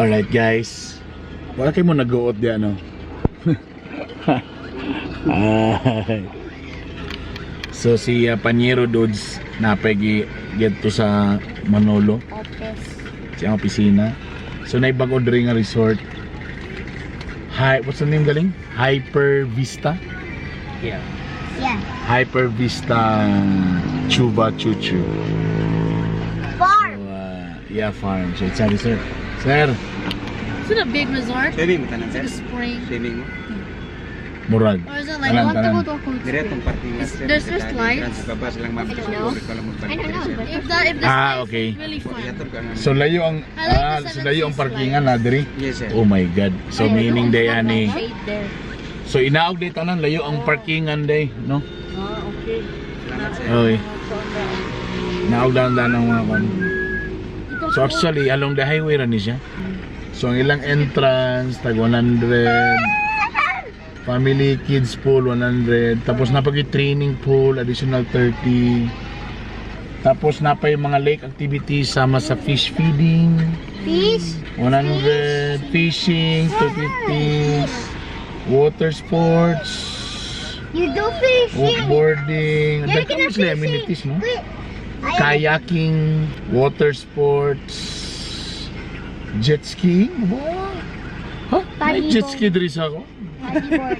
Alright, guys. Wala kayo mo nag-uot di ano? Ay. So si Panyero Dudes napegi get to sa Manolo, Office. siyang opisina. So naibag-o diri nga resort. Hi, what's the name galing? Hyper Vista? Yeah. Yeah. Hyper Vista Chuba Chuchu. Farm. So, yeah, farm. So it's a resort. Sir, Is it a big resort? Swimming mo tanan, It's sir? like a spring. Swimming mo? Murag. Or is it like Tanan, I want to tanan. go to a cold Dire spring. tong parking lot, sir. There's lights? Sa baba silang ma'am. I don't know. Ikaw lang magbalik I don't know, diri, sir. but- If the Ah, slide's okay. really fun. Yatod ka nga. So layo ang I like ah, the so layo ang 7 parkingan na diri. Yes, sir. Oh my God. So meaning day ani. Shade there. So inaog day tanan layo ang parkingan day, no? Ah, okay. Salamat, sir. Okay. Inaog dan dan ang mga kan. So actually along the highway ra ni siya. So ang ilang entrance tag 100. Family kids pool 100. Tapos napag training pool additional 30. Tapos napay mga lake activities sama sa fish feeding. Fish. 100, fishing 250, water sports, You do fishing. wakeboarding, Yeah, daghan you mo sila fishing. amenities, no? Wait. Kayaking, water sports, jet skiing. Wow. Ha? May jet ski diri sa ako. Bodyboard.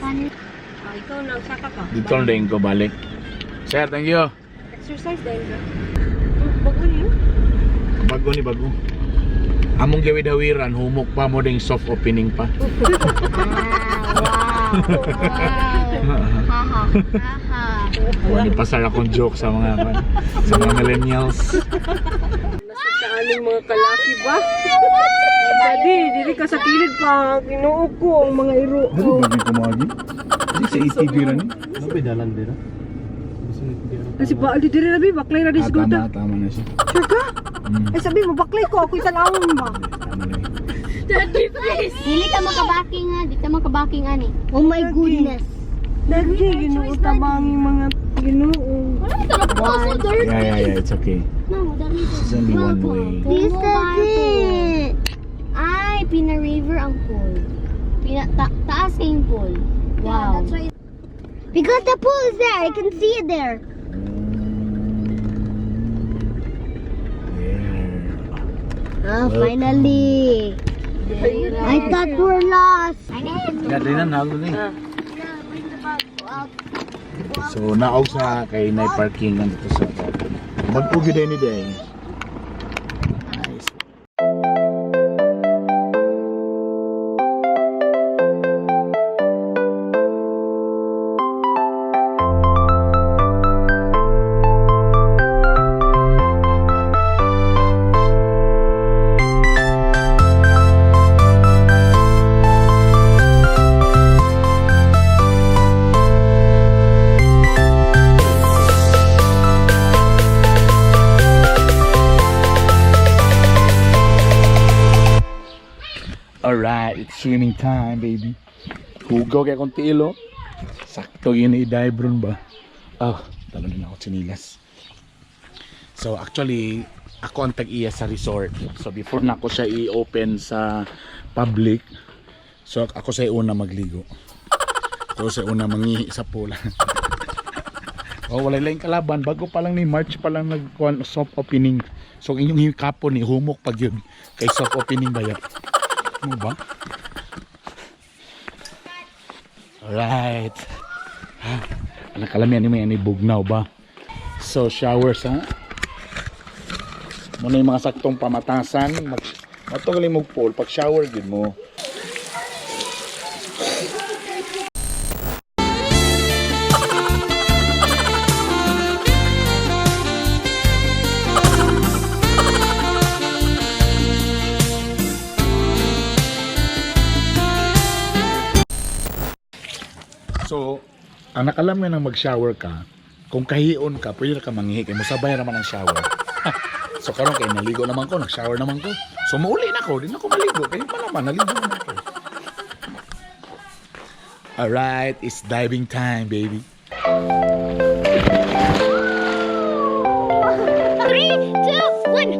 Ah, ikaw lang, saka ka. Dito lang din ko balik. Sir, thank you. Exercise dahil ka. Bago niyo? Bago ni bago. Among gawid-hawiran, humok pa mo ding soft opening pa. Ah, wow. Wow. Haha. Haha. Wala ni pasar akong joke sa mga millennials. Nasa aning mga kalaki ba? Daddy, dili ka sa kilid pa. Ginoo ko ang mga iro Dali ko. ba di ko magi? Di sa ATV ra ni. Kasi ba, di diri na bi, baklay ra di Ah, siguro tama, ta. tama na siya. Sure ka? Mm. Ay sabi mo, baklay ko, ako'y tanawon ba? Tama na yun. Daddy, please! Dili ka makabaking ha. Di ka makabaking ani. Oh my goodness. Daddy, ginoo tabangin mga ginoo. Wala ito na po so dirty. Yeah, it's okay. No, that is It's only one way. This is it. Ay, pina-river ang pool. Pina ta taas kayong pool. Wow. That's why. Because the pool is there. I can see it there. There. Oh, finally. I thought we're lost. Dali na, nalo na eh. So, naog sa kay nay parking nandito sa Mag-ugi din ni Day. Nice. Alright, it's swimming time, baby. Hugaw kay akong tiil, oh. Sakto yun i-dive ron ba? Oh, talo din ako tsinilas. So actually, ako ang tag-iya sa resort. So before na ako siya i-open sa public, so ako sa una magligo. Ako sa una mangihi sa pool. Oh, wala lang kalaban. Bago pa lang ni March pa lang nag soft opening. So ang inyong hikapon ni humok pag yun. Kay soft opening ba yan? Mo ba? Alright. Ha? Anak kalamian ni may ani bugnaw ba? So showers ha. Muna yung mga saktong pamatasan. Mag matugal mo pool pag shower gid mo. So, ang nakalam nga nang mag-shower ka, kung kahion ka, pwede ra ka manghihi kay mosabay ra man ang shower. So karon kay naligo naman ko, nag-shower naman ko. So muuli na ko, di na ko maligo kay pa naman naligo naman ko. Alright, it's diving time, baby. Three, two, one.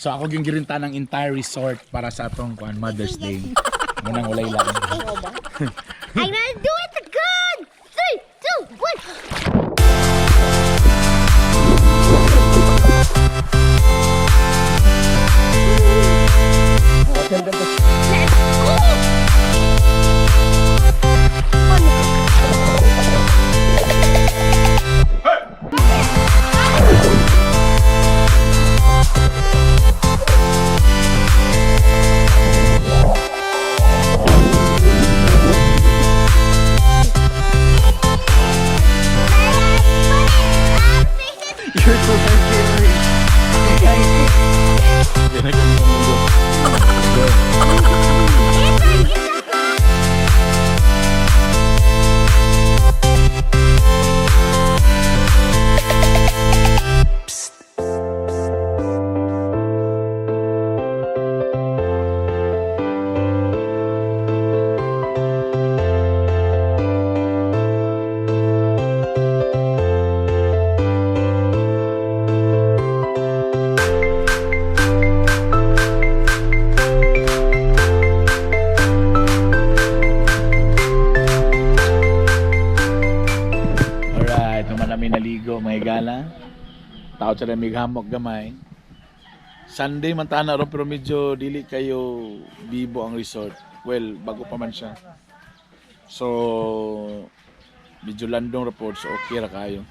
So ako yung girinta ng entire resort para sa atong kuan Mother's Day. Munang walay lang. I'm gonna do it again! Three, two, one! Let's go! You're so scary. Alright, naman namin naligo, may gala. Tao sa lamig hamok gamay. Sunday man tana ron pero medyo dili kayo bibo ang resort. Well, bago pa man siya. So, medyo landong report so okay ra kayo.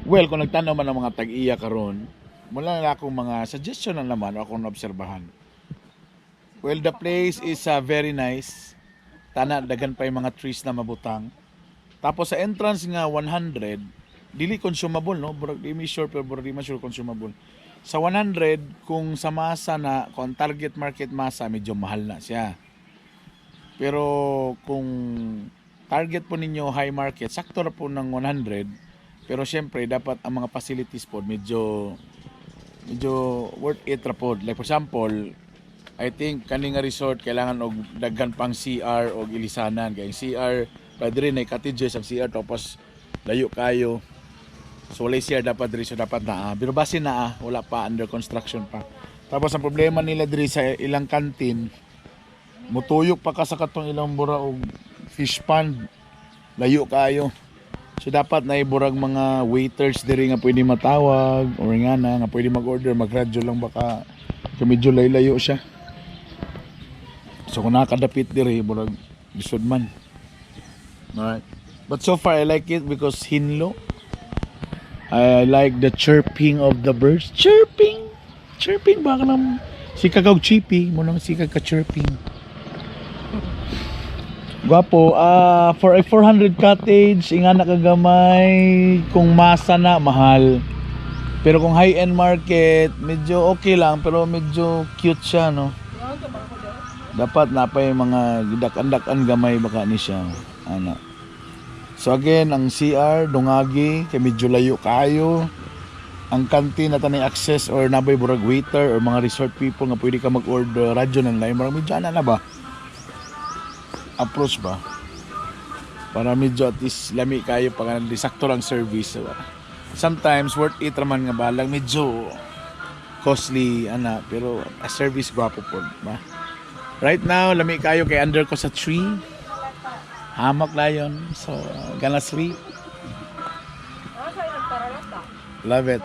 Well, kung nagtanaw man ang mga tag-iya karon, mula na akong mga suggestion na naman o akong naobserbahan. Well, the place is very nice. Tana, dagan pa yung mga trees na mabutang. Tapos sa entrance nga 100, dili consumable no, burag di mi sure pero burag di man sure consumable. Sa 100 kung sa masa na kung ang target market masa medyo mahal na siya. Pero kung target po ninyo high market, sakto ra po ng 100. Pero syempre dapat ang mga facilities po medyo medyo worth it ra po. Like for example, I think kani nga resort kailangan og daghan pang CR og ilisanan kay ang CR pwede rin ay cottages ang CR tapos layo kayo. So walay CR dapat diri, so dapat naa. Pero base naa, wala pa, under construction pa. Tapos ang problema nila diri sa ilang kantin, mutuyok pa ka sa katong ilang bura og fish pond. Layo kayo. So dapat na iburag mga waiters diri nga pwede matawag or nga na nga pwede mag-order, mag-radyo lang baka kay medyo layo-layo siya. So kung nakadapit diri murag lisod man. Alright. But so far I like it because hinlo. I like the chirping of the birds. Chirping. Chirping ba ka nang sikag og chippy mo nang sikag ka chirping. Gwapo, for a 400 cottage, ingana ka gamay, kung masa na, mahal. Pero kung high-end market, medyo okay lang, pero medyo cute siya, no? Dapat na pa yung mga gidak-andakan gamay baka ni siya. Ana. So again, ang CR, dungagi, kay medyo layo kayo. Ang kantin na tanay access or nabay burag waiter or mga resort people nga pwede ka mag-order radyo ng line. Murag medyo ana na ba? Approach ba? Para medyo at least lami kayo pag sakto lang service. Diba? Sometimes worth it raman nga balang medyo costly ana pero a service gwapo po ba? Right now, lami kayo kay under ko sa tree. Hamak lion. So, gonna sleep. Love it.